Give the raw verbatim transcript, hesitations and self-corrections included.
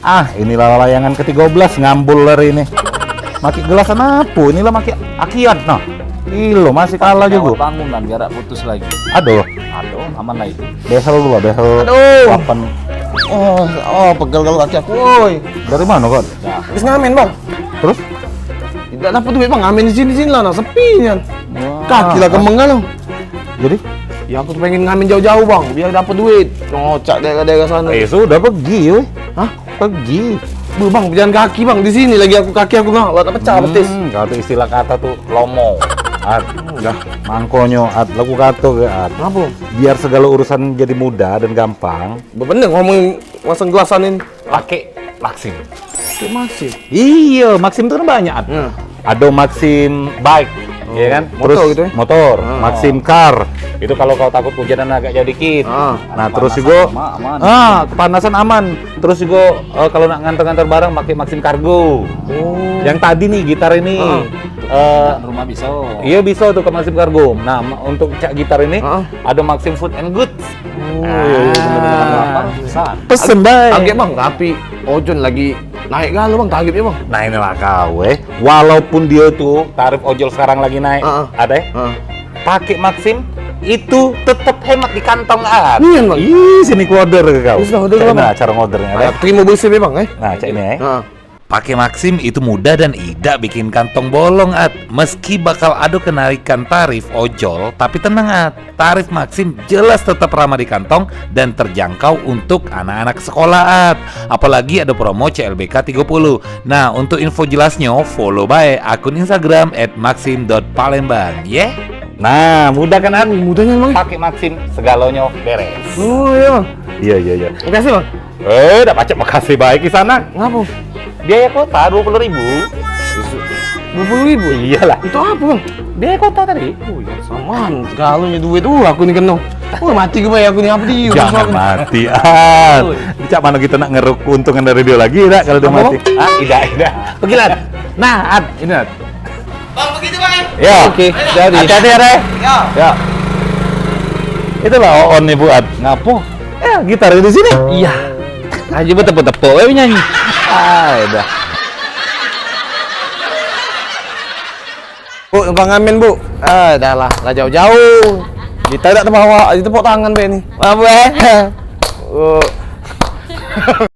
Ah, inilah layangan ketiga belas ngambul hari ini. Maki gelasan apo? Inilah maki akiat nah. Ilo masih kalah jugo. Bangunan biar dak putus lagi. Aduh. Aduh, aman lah itu. Behel dulu lah, behel. Aduh. Papan. Oh, oh, pegel kalu kaki aku, woi. Dari mano kau? Habis ngamen, Bang. Terus? Dak dapat duit, Bang. Ngamen di sini, sini lah, nah, sepi nian. Wah. Kaki lah kemeng kalu. Jadi? Ya, aku tuh pengen ngamen jauh-jauh, Bang, biar dapat duit. Ngocak daerah-daerah sana. Eh, sudah pergi, woi. Hah? Pergi. Beuh, Bang, pejalan kaki, Bang. Di sini lagi aku, kaki aku nah, lah tak pecah betis. Hmm, kau tu istilah kata tu lomo. At, dah, mangkonyo, At, laku kato ke, At. Ngapo? Biar segalo urusan jadi mudah dan gampang. Bener ngomong masang gelasan ini. Pakai Maxim. Pakai Maxim? Iyo, Maxim tu kan banyak, At. Hmm. Ado Maxim bike, oh, ya kan? Motor. Terus gitu, ya? Motor, ah, Maxim car. Itu kalau kau takut hujan dan agak jauh dikit. Ah. Nah, terus juga, aman. Ah, kepanasan aman. Terus juga, eh, kalau nak ngantar-ngantar barang pakai Maxim Cargo. Oh. Yang tadi nih gitar ini, ah, eh, rumah bisa. Iya, bisa tuh ke Maxim Cargo. Nah, ma-, untuk cak gitar ini, ah, ada Maxim Food and Goods. Oh, iya, iya, bener, bener, bener. Ah. Pesen, Bang. Agak, Bang, tapi ojol lagi naik galo, Bang, tarifnyo, Bang. Nah, inilah kau, eh. Walaupun dia tuh tarif ojol sekarang lagi naik, ah, ah, ada, eh? Ah. Pakai Maxim itu tetap hemat di kantong, At. Iya, Bang. Ih, sini ku order ke kau. Bisa order, Bang. Nah, cara ngordernya, ada. Ah, terima kasih, Bang, eh. Nah, cak ini, eh. Ah. Pakai Maxim itu mudah dan idak bikin kantong bolong, At. Meski bakal ado kenaikan tarif ojol, tapi tenang, At. Tarif Maxim jelas tetap ramah di kantong dan terjangkau untuk anak-anak sekolah, At. Apalagi ado promo C L B K tiga puluh. Nah, untuk info jelasnyo, follow bae akun Instagram at maxim dot palembang, ye. Nah, mudah kan, At? Mudah nian, Bang. Pakai Maxim, segalonyo beres. Oh, iya, Bang. Iya, iya, iya. Makasih, Bang. Eh, dak pacak makasih bae ke sana. Ngapo? Biaya kota dua puluh ribu. Dua puluh ribu? Iyalah. Itu apo, Bang? Biaya kota tadi. Oh, iya, samaan. Segalonyo duit. Uh, aku ni keno. Wah, mati ke bae aku ni, apo dia? Jangan mati, At. Oi. Cak mano kito nak ngeruk keuntungan dari dia lagi, dak, kalau dia mati? Apo? Ah, idak, idak. Pergilah. Nah, At, ini, At. Bang, begitu, Bang, ya? Ya. Oke, jadi. Hati-hati ya, Re. Ya. Ya. Itulah Oon nih, Buat. Ngapo? Eh, gitar di sini. Iya. Aja bertepuk-tepuk, eh, nyanyi. Ah, dah. Bu, numpang ngamen, Bu. Ah, dah lah, lah jauh-jauh. Gitar dak terbawa, aja tepuk tangan, Be, ni. Apa, eh? Bu.